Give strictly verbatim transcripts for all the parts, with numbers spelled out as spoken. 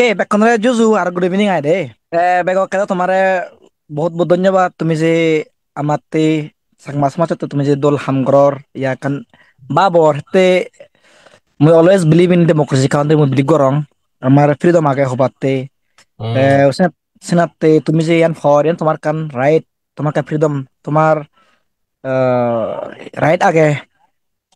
Oke, bekkunore juju ar good evening ai de. Eh, bego keda tomare bohut bohut dhonyobad, tumi je amatte Chakma somajjotte tumi je dol ham goror, ya ekkan babor hette mui always believe in democracy, karon mui believe gorong amar freedom age hobatte. Hmm. Eh, sen-, senatte tumi je iyan hor, iyan tomar ekkan right, tomar ekkan freedom, tomar, eh, right age.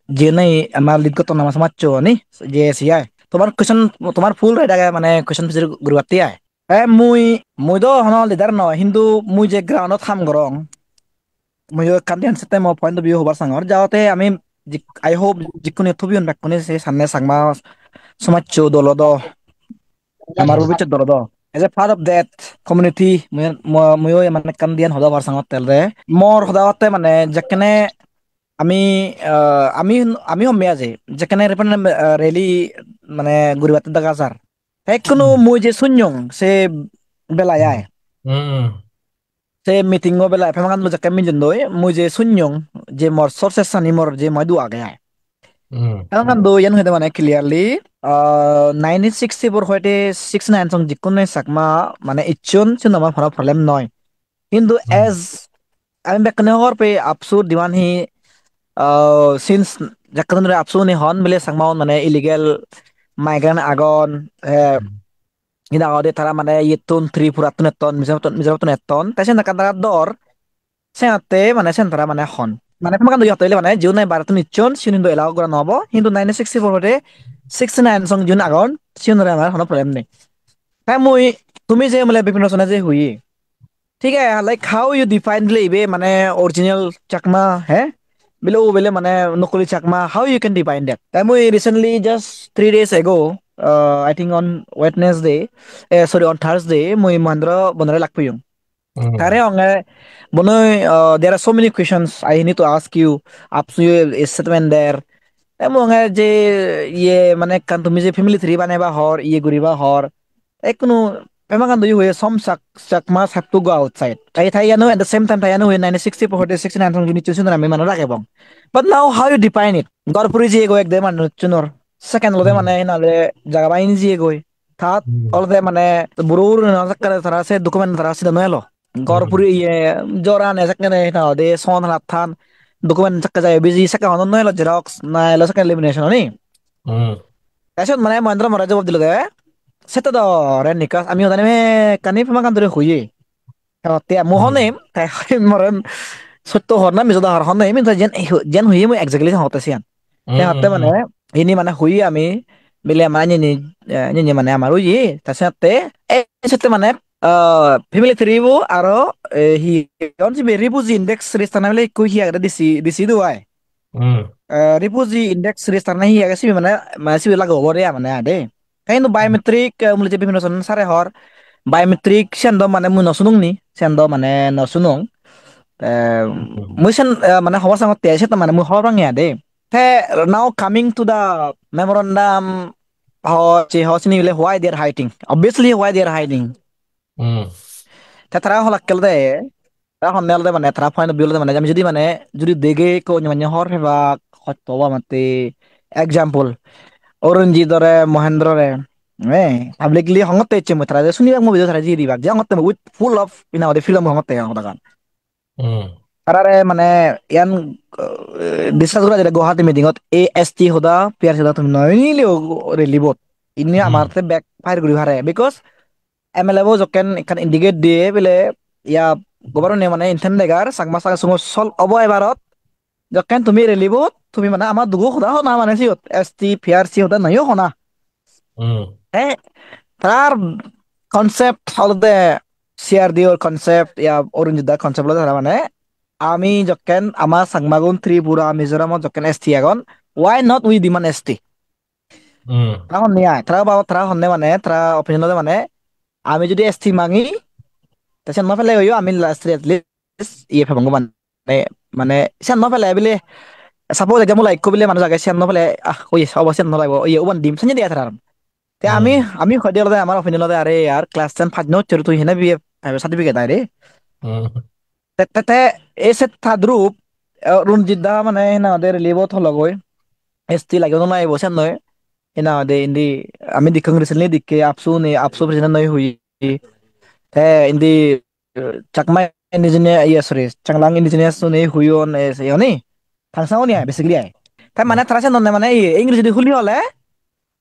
Je nahi amar lead gotton ama somajcho ni, je si ai. Tomar question, tomar full right age, mane question pujor guribatte ai. Eh, mui, mui do hono leader noi, hintu mui je ground-ot ham gorong, mui o ekkan diyan sette mo point of view hobar sangor. Jaote ami jik-, I hope jikkuni thubiyon bekkune se sanne Changma somajcho dolo do, amar bhobissot dolo do. As a part of that community, mui, mo-, mui o mane ekkan diyan hoda hobar sangor telde. Mor hoda hotte mane jekkene ami, ah, ami, ami homme aje, jekkene referendum, ah, rally mane guribatte dega jar. Te ekkunu Hmm. mui je sunyong se belai ai. Hmm. Se meeting o belai Pema Khandu jekke mijindoi, mui je sunyong je mor sources ani mor je moidu age ai. Hmm. Pema Khandu iyan hoide mane clearly, ah, nineteen sixty-four hoite sixty-nine song jikkun nei Chakma mane icchon, sigun amar hono problem noi. Hintu Hmm. as ami bekkune hobor pei AAPSU diman hi, ah, since jekkun dhuri AAPSU ni hon bile Chakma un mane illegal migrant agon, eh, Hmm. Hina hoide tara mane iyettun Tripurattun etton, Mizorattun, Mizorattun etton. Te sen ekkan tara dor, senatte mane sen tara mane hon. Mane Pema Khandu iyotte ile mane jiun nahi barettun icchon, siun hintu allow gora no obo. Hintu nineteen sixty-four hoide sixty-nine song jiun agon, siunore amar hono problem nei. Te mui, tumi je mane Bipin Rosone je hoye, thik age, like, how you define bile ibe mane original Chakma, he? Bile o bile mane nokoli Chakma, how you can define that? Te mui recently just three days ago, uh, I think on Wednesday, eh, sorry, on Thursday, mui Mahendra Bonore lak peyong. Hmm. Tare honge, Bonoi, uh, there are so many questions I need to ask you. AAPSU statement der. Te mui honge je iye mane ekkan tumi je family tree baneba hor, iye guriba hor. Ekkunu Pema Khandu iye hoye some Chak-, Chakmas have to go outside. Tai, tai iyano at the same time tai iyano hoye nineteen sixty-four hoite sixty-nine song jinissun ami mane ragebong. But now how you define it? Ghor puri jiyegoi ekdagi manuchunor. Second olode Hmm. mane hinale jaga bani jiyegoi. Tat Hmm. olode mane buro buro no sakkare tara se document tara sida no elo. Ghor Hmm. puri iye jor ane sakkare hinade son halattan document sakke jai biji sakke hono no elo xerox na elo sakke lamination ani. Hmm. Te siyot mane Mahendra more jawab dilo de. Sette do re nikas ami hodani mekkani Pema Khandure hoye. Te hotte mui Hmm. honem, te more sotto hor na mijo da hor honem, te jen, jen hoye mui exactly hotte siyan. Te Hmm, hotte hmm, mane, hmm. Ini mane hoye ami, bile ama nini, eh, nini mane amar oye, te sette, eh, sette mane, ah, family tree bo aro, eh, hi, on sibe refugee index register na bile ekku hi agede D C, D C do ai. Hmm. Eh, refugee index register na hi age sibe mane, mane sibe lage obo re mane ade. Te hintu Hmm. biometric, eh, mui je Bipin Roson sare hor, biometric siyan do mane mui no sunung ni, siyan do mane no sunung. Te Hmm. mui siyan, eh, mane hobor sangotte, siyan do mane mui hobor pange ade. Te now coming to the memorandum, ho, je ho sini bile why they are hiding. Obviously, why they are hiding. Hmm. Te tara holak kelode, tara honne olode mane, tara point of view olode mane, ami jodi mane, jodi dege ko onyo manye hor pebak, hotto obo amatte, example, Arunjit ore, Mohendra re, eh, publicly hongotte ecche mui tara je sunibak mo video tara je dibak, je hongotte mui with full of, ina ode freedom hongotte hodagan. Hmm. Tarare mane iyan, eh, discuss gora jede Guwahati meeting ot A S T hoda, P R C hoda tumi noi nile o rally bot. Ini Hmm. amar te back fire guri pare because M L A bo jokken ekkan indicate diye bile ya government mane intent degar Chakma Chakma sumo sol obo ebarot jokken tumi rally bot tumi mane ama dugo hoda hona mane siyot S T P R C hoda nayo hona. Hmm. Te tarar concept olode C R D O concept ya Arunjit da concept olode tara mane ami jokken ama Chakmagun Tripura Mizoramot jokken S T agon, why not we demand S T? Hmm. Tara honne ai, tara ba-, tara honne mane, tara opinion olode mane, ami jodi S T mangi, te sen no pele oyo, ami last at least iye pebong mane, mane sen no pele bile, suppose example like ko bile manuj age sen no pele, ah, oye, obo sen no lagebo, oye, uban dim, sen jodi tara. Te ami, Hmm. ami hoide olode amar opinion olode are yar class ten pass no chori tui hene B A certificate ai re. Hmm. Te, te, te, ei se tadrup, eh, Arunjit da mane hena hoide rally bot hologoi, S T lagebo na lagebo sen noi. Hena hoide indi ami dekkong recently dikke AAPSU ne, AAPSU president noi hui. Te indi, eh, Chakma indigenous, iya, sorry, Changlang indigenous ne huiyon, eh, se oni. Tangsa oni ai, basically ai. Te mane tara sen donne mane iye, English di huli hole,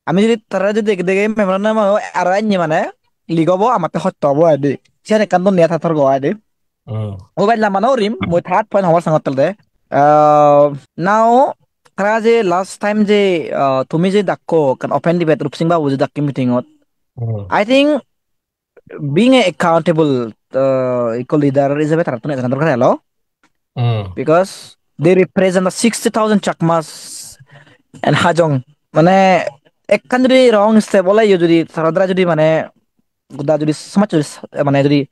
ami jodi tara jodi dege dege memorandum aro anye mane ligobo, amatte hosto obo ai de. Siyan ekkan donne ta torgo ai de. Hmm. O bhai, lamba no urim, mui third point hobar sangot telde. Uh, now, tara je last time je, uh, tumi je dakko, kan open debate Rupsing Babu je dakke meeting ot. Hmm. I think being a accountable, uh, equal leader ijebe tarattun ekkan dorkar elo. Hmm. Because they represent the sixty thousand Chakmas and Hajong. Mane, ekkan jodi wrong step ole yo jodi tara dara jodi mane, goda jodi somaj jodi s-, mane jodi,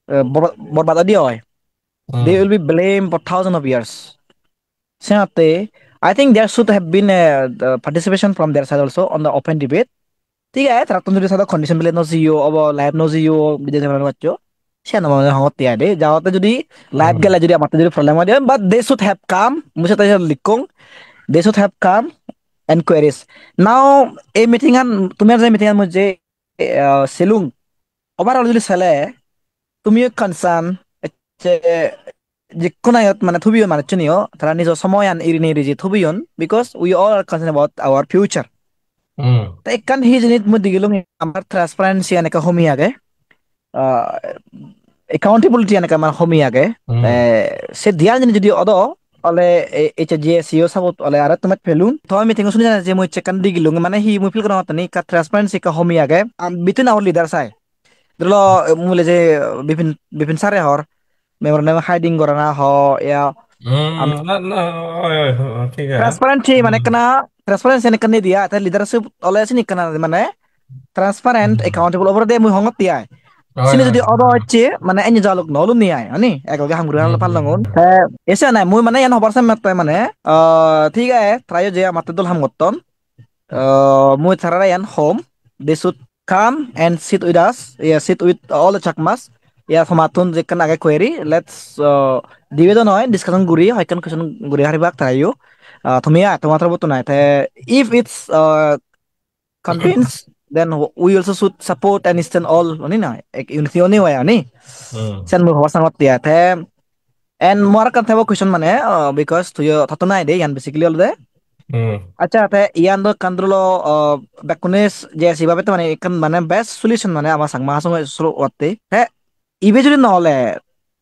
uh, bor-, borbad odi oi, they Hmm. will be blamed for thousands of years. Senotte, I think there should have been a, uh, participation from their side also on the open debate. Thik age, tarattun jodi sado condition bile no jiyo, obo live no jiyo, bidire no goccho. Siyan mane hongotte ai de. Jaote jodi live Hmm. gele jodi amatte jodi problem oi de, but they should have come. Mui sette likkong. They should have come and queries. Now, ei meeting an, tumi ar je meeting an mui je, uh, selung. Overall jodi sele, tumiyo concern, je, jikkun ayot mane thubiyon manuchchuniyo, tara nijo somoyan irini iri je thubiyon, because we all are concerned about our future. Hmm. Te ekkan hi jinis mui digilung, amar transparency an ekka homi age, ah, accountability an ekka amar homi age. Hmm. Te se diyan jinis jodi odo, ole e-, H J C O support ole aro tumet pelun. To meeting o suni jana je mui ekkan digilung, mane hi mui feel gorongotte ni ekka transparency ekka homi age, um, between our leaders ai. Dhoro, eh, mui le je, eh, Bipin, Bipin sir e hor, memorandum hiding gorana ho, ya. Hmm, am- na, na, oi, oi, oi, thik age. Transparency mane Hmm. ekkana, transparency ekkana diya, te leadership ole sini ekkana mane transparent, Hmm. accountable obo de mui hongotte ai. Oi, sini oi, jodi oi, odo oi. Hocche, mane enni jaluk no olun ni ai, ani, ekloge ham guri Hmm, hmm, pallongun. Hmm. Te, ese nai, mui mane iyan hobar samme te mane, ah, thik age, tara yo je amatte dol ham gotton. Uh, mui tarare iyan hom, they should come and sit with us, yeah, sit with all the Chakmas. Yeah, tomattun jekkan age query, let's, uh, debate noi, discussion guri, hoyekkan question guri haribak tarayo. Uh, tumi ai, tomar torobottun ai. Te, if it's, uh, convinced, then we also should support and stand all, oni na, ek unity oni hoy, oni. Hmm. Sen mui hobar sangotte ai. Te, And mor ekkan thebo question mane, uh, because tuiyo thotto nai de, iyan basically olode. Hmm. Accha, te iyan do ekkan dhoro, uh, bekkune s-, je sibabe te mane ekkan mane best solution mane ama Changma Hajong solo otte. Te ibe jodi no ole,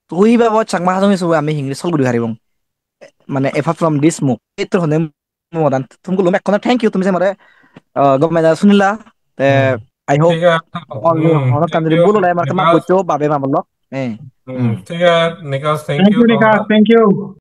tui babo Changma Hajong issue ami hingiri solve guri paribong. Mane apart from this move. Etto hone modan. Tumgulum ekkone thank you, tumi je more, uh, gome da sunila. Te Hmm. I hope Thik age. All you, Hmm, hono thank kandiri you. Bul ole amar kema Nikas. Boccho babe ma bollo. Eh. Hmm, Hmm. Thik age, Nikas, thank Thank you, you, Nikas. Thank you.